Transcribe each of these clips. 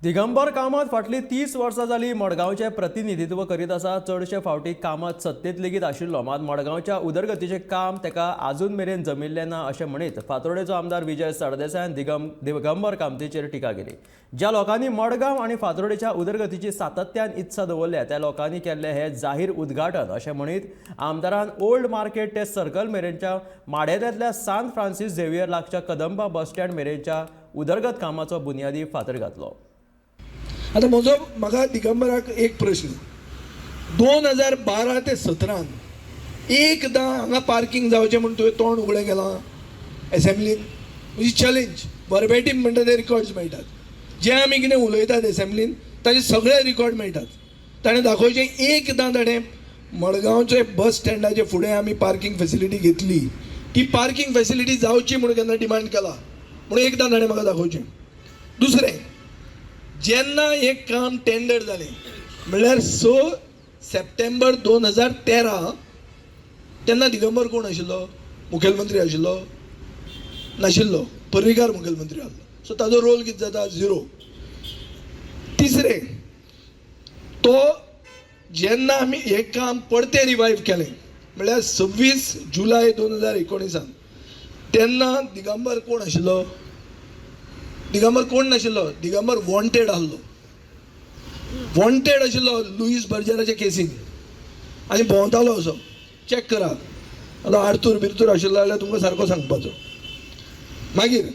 दिगंबर कामत फाटलीं 30 वर्सां जालीं मडगांवचें प्रतिनिधित्व करीत आसा. चडशे फावटी कामत सत्तेंत लेगीत आशिल्लो, मात मडगांवच्या उदरगतीचें काम ताका आजून मेरेन जमिल्लें ना अशें म्हणीत फातोर्डेचो आमदार विजय सरदेसायान दिगंबर कामतीचेर टिका केली. ज्या लोकांनी मडगांव आनी फातोर्डेच्या उदरगतीची सातत्यान इत्सा दवरल्या त्या लोकांनी केल्लें हें जाहीर उद्घाटन अशें म्हणीत आमदारान ओल्ड मार्केट ते सर्कल मेरेनच्या माडेंतल्या सांत फ्रांसीस झेवियर लागच्या कदंबा बस स्टँड मेरेनच्या उदरगत कामाचो बुनियादी फातर घातलो. आतां म्हजो म्हाका दिगंबराक एक प्रश्न. 2012 ते 17 एकदां हांगा पार्कींग जावचें म्हूण तुवें तोंड उगडें केलां एसेंब्लीन? म्हजी चॅलेंज. वर्बेटीम म्हणटा ते रिकॉर्ड्स मेळटात. जे आमी कितें उलयतात एसेंब्लीन ताजे सगळे रिकॉर्ड मेळटात. ताणें दाखोवचें, एकदां ताणें मडगांवचे बस स्टँडाचे फुडें आमी पार्कींग फेसिलिटी घेतली, ती पार्कींग फेसिलिटी जावची म्हणून केन्ना डिमांड केला म्हणून एकदां ताणें म्हाका दाखोवचें. दुसरें, जेन्ना हें काम टेंडर जालें म्हणल्यार 6 सप्टेंबर 2013, तेन्ना दिगंबर कोण आशिल्लो? मुखेलमंत्री आशिल्लो? नाशिल्लो. पर्रीकार मुखेलमंत्री आसलो. सो ताजो रोल कितें जाता? झिरो. तिसरें, तो जेन्ना आमी हें काम परतें रिवायव केलें म्हणल्यार 26 जुलय 2019, तेन्ना दिगंबर कोण आशिल्लो? दिगंबर कोण नाशिल्लो. दिगंबर वॉन्टेड आसलो, वॉन्टेड आशिल्लो लुईस बर्जराच्या केसीन आनी भोंवतालो असो. चॅक करा. आतां आर्तूर बिर्तूर आशिल्लो जाल्यार तुमकां सारको सांगपाचो. मागीर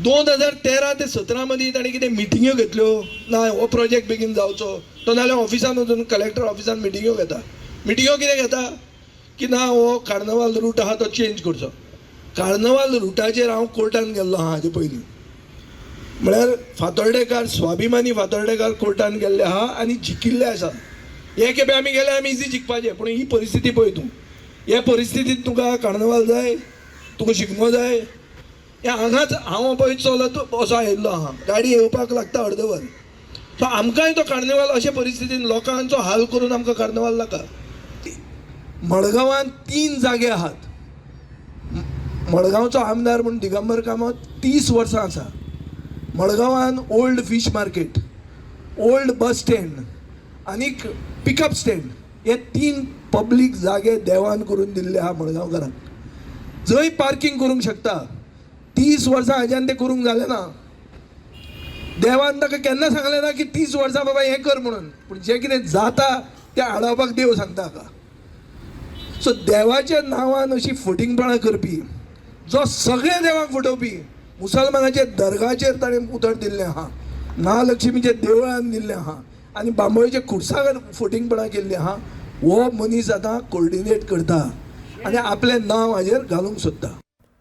2013 ते 17 मदीं ताणें कितें मिटिंग्यो घेतल्यो ना? हो प्रोजेक्ट बेगीन जावचो. तो नाल्यार ऑफिसान वचून, कलेक्टर ऑफिसान मिटिंग्यो घेता. मिटिंग्यो कितें घेता की ना, हो कार्नवाल रूट आहा तो चेंज करचो. कार्नवाल रुटाचेर हांव कोर्टान गेल्लो आहा हाजे पयलीं. म्हळ्यार फातोर्डेकार, स्वाभिमानी फातोर्डेकार कोर्टान गेल्ले आहा आनी जिखिल्ले आसा. हे खेपे आमी गेले, आमी इजी जिखपाचे. पूण ही परिस्थिती पळय तूं. हे परिस्थितींत तुका कार्नवाल जाय? तुका शिगमो जाय? हे हांगाच हांव पळय चलत असो आयिल्लो आहा. गाडी येवपाक लागता अर्द वर. सो आमकांय तो कार्निवाल अशे परिस्थितीन लोकांचो हाल करून आमकां कार्निवाल नाका. मडगांवांत 3 जागे आहात. मडगांवचो आमदार म्हूण दिगंबर कामत 30 वर्सां आसा. मडगांवान old fish market, old bus stand आनीक पिकअप स्टँड हे 3 पब्लीक जागे देवान करून दिल्ले आहा मडगांवकारांक, जंय पार्कींग करूंक शकता. 30 वर्सां हाज्यान तें करूंक जालें ना. देवान ताका केन्ना सांगलें ना की 30 वर्सां बाबा हें कर म्हणून. पूण जें कितें जाता तें आडावपाक देव सांगता हाका. सो देवाच्या नांवान अशी फटींगपणां करपी, जो सगळ्या देवांक फटोवपी, मुसलमानाच्या दर्गाचेर ताणें उतर दिल्लें आहा, महालक्ष्मीच्या देवळान दिल्लें आहा आनी बांबोळेच्या खुर्साक फटींगपणां केल्लीं आहा, हो मनीस आतां कोर्डिनेट करता आनी आपलें नांव हाजेर घालूंक सोदता.